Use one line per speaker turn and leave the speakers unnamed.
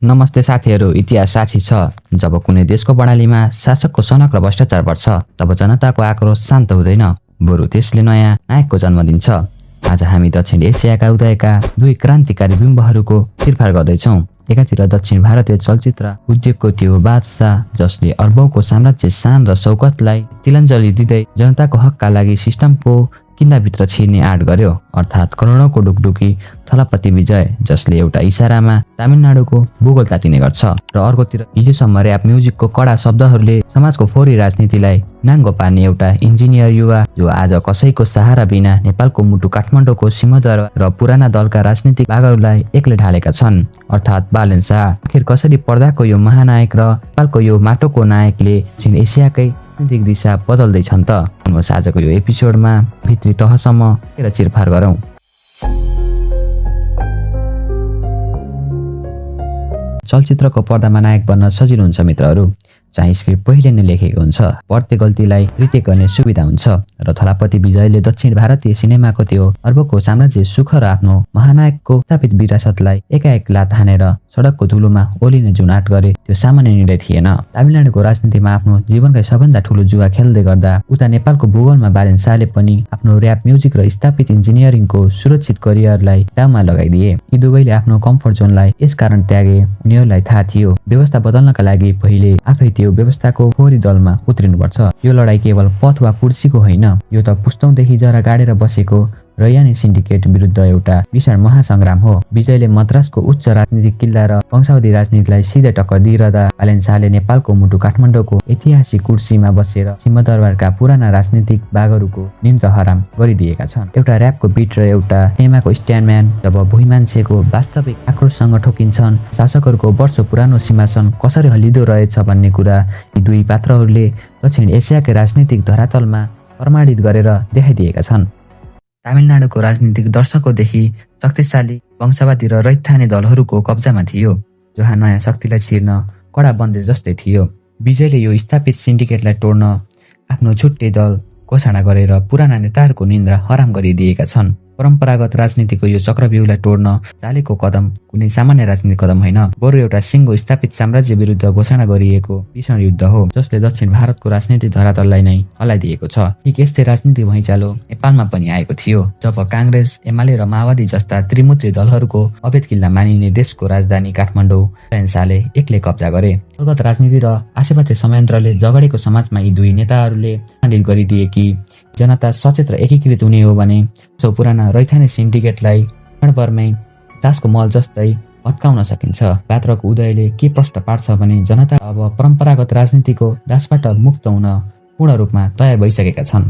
नमस्ते साथीहरू। इतिहास साक्षी छ। जब कुनै देशको प्रणालीमा शासकको सनक र भ्रष्टाचार बढ्छ तब जनताको आक्रोश शान्त हुँदैन, बरु त्यसले नयाँ नायकको जन्म दिन्छ। आज हामी दक्षिण एसियाका उदयका दुई क्रान्तिकारी बिम्बहरूको चिरफार गर्दैछौँ। एकातिर दक्षिण भारतीय चलचित्र उद्योगको त्यो बादशाह जसले अर्बौंको साम्राज्य शान र शौकतलाई तिलाञ्जली दिँदै जनताको हकका लागि सिस्टमको किल्लाभित्र छिर्ने आँट गर्यो, अर्थात् करोडौंको डुकडुकी थलपति विजय, जसले एउटा इसारामा तमिलनाडुको भूगोल तातिने गर्छ। र अर्कोतिर हिजोसम्म र्याप म्युजिकको कडा शब्दहरूले समाजको फोहोरी राजनीतिलाई नाङ्गो पार्ने एउटा इन्जिनियर युवा जो आज कसैको सहारा बिना नेपालको मुटु काठमाडौँको सिंहदरबार र पुराना दलका राजनीतिक भागहरूलाई एक्लै ढालेका छन्, अर्थात् बालेन शाह। आखिर कसरी पर्दाको यो महानायक र नेपालको यो माटोको नायकले दक्षिण एसियाकै राजनीतिक दिशा बदल्दैछन् त? आजको यो एपिसोडमा भित्री तहसम्म चिरफार गरौँ। चलचित्रको पर्दामा नायक बन्न सजिलो हुन्छ मित्रहरू, चाहिँ स्क्रिप्ट पहिले नै लेखेको हुन्छ, प्रत्येक गल्तीलाई रिटेक गर्ने सुविधा हुन्छ। र थलापति विजयले दक्षिण भारतीय सिनेमाको त्यो अर्बको साम्राज्य सुख र आफ्नो महानायकको स्थापित विरासतलाई एकाएक लात हानेर सडकको धुलोमा ओलिने जुन आँट गरे त्यो सामान्य निर्णय थिएन। तमिलनाडुको राजनीतिमा आफ्नो जीवनकै सबभन्दा ठुलो जुवा खेल्दै गर्दा उता नेपालको भूगोलमा बालेन शाहले पनि आफ्नो र्याप म्युजिक र स्थापित इन्जिनियरिङको सुरक्षित करियरलाई दाउमा लगाइदिए। यी दुवैले आफ्नो कम्फर्ट जोनलाई यसकारण त्यागे उनीहरूलाई थाहा थियो व्यवस्था बदल्नका लागि पहिले आफै त्यो व्यवस्थाको फोहोरी दलमा उत्रिनुपर्छ। यो लडाईँ केवल पथ वा कुर्सीको होइन, यो त पुस्तौंदेखि जरा गाडेर बसेको रयानी सिन्डिकेट विरुद्ध एउटा विशाल महासंग्राम हो। विजयले मद्रासको उच्च राजनीतिक किल्ला र वंशावधी राजनीतिलाई सिधै टक्कर दिइरहँदा बालेन शाहले नेपालको मुटु काठमाडौँको ऐतिहासिक कुर्सीमा बसेर सिंहदरबारका पुराना राजनीतिक बागहरूको निन्द्रा हराम गरिदिएका छन्। एउटा र्यापको बिट र एउटा सिनेमाको स्ट्यान्डम्यान जब भुइँ मान्छेको वास्तविक आक्रोशसँग ठोकिन्छन्, शासकहरूको वर्षौं पुरानो सिंहासन कसरी हल्लिँदो रहेछ भन्ने कुरा यी दुई पात्रहरूले दक्षिण एसियाकै राजनीतिक धरातलमा प्रमाणित गरेर देखाइदिएका छन्। तमिलनाडुको राजनीतिक दशकौंदेखि शक्तिशाली वंशवादी र रैथाने दलहरूको कब्जामा थियो, जहाँ नयाँ शक्तिलाई छिर्न कडा बन्देज जस्तै थियो। विजयले यो स्थापित सिन्डिकेटलाई तोड्न आफ्नो छुट्टै दल घोषणा गरेर पुराना नेताहरूको निन्द्रा हराम गरिदिएका छन्। परम्परागत राजनीतिको यो चक्रव्यूहलाई तोड्न चालेको कदम कुनै सामान्य राजनीतिक कदम होइन, बरु एउटा सिङ्गो स्थापित साम्राज्य विरुद्ध घोषणा गरिएको भीषण युद्ध हो, जसले दक्षिण भारतको राजनीतिक धरातललाई नै हल्लाइदिएको छ। ठिक यस्तै राजनीतिक भैँचालो नेपालमा पनि आएको थियो, जब काङ्ग्रेस, एमाले र माओवादी जस्ता त्रिमुत्री दलहरूको अवैध किल्ला मानिने देशको राजधानी काठमाडौँ बालेन शाहले एक्लै कब्जा गरे। दलगत राजनीति र आसेपासे संयन्त्रले जगडेको समाजमा यी दुई नेताहरूले खण्डित गरिदिए कि जनता सचेत र एकीकृत हुने हो भने पुराना रैथाने सिन्डिकेटलाई क्षणभरमै तासको मल जस्तै भत्काउन सकिन्छ। पात्रको उदयले के प्रश्न पार्छ भने जनता अब परम्परागत राजनीतिको दासबाट मुक्त हुन पूर्ण रूपमा तयार भइसकेका छन्।